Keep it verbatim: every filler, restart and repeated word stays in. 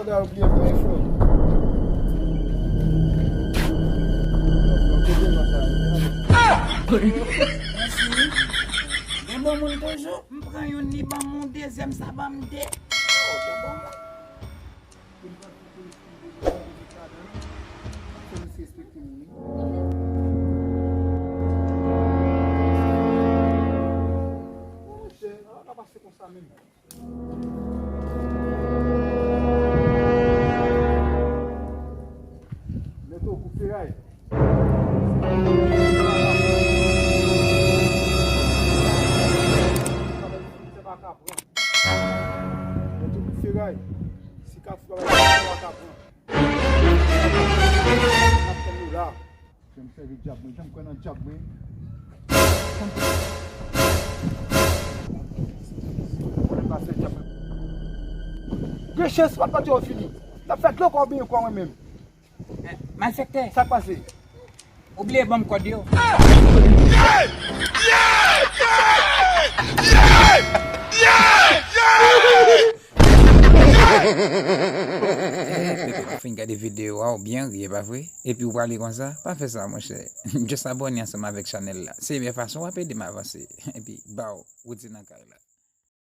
Gade, ou bliye mwen, frè. Mèsi. Gen bon moun toujou. M pran youn, li ban m yon dezyèm, sa ban m de. Oh, gen bon moun. Fò misye respekte moun, wi. Monchè, sa pa pase konsa menm. Mèt ou koup feray. Mèt ou koup feray. Si Kafou pa bay kòb, w a ka pran. N ap tann nou la. Janm sèvi dyab mwen, janm kwè nan dyab mwen. Konnen pa sèvi dyab mwen. Gen chans, pa t pati yo fini. N ap fè dlo kò byen kwa mwen menm. Eh, malfektè. Sa k pase? Ou bliye ban m kòd yo. Eh, petèt ou fin gade videyo a, ou byen ri, e pa vre? Epi ou prale konsa? Pa fè sa, monchè. Just abòne ansanm avèk chanèl la. Se yon fason w ap ede m avanse. Epi, baw, Woodzy nan kay la.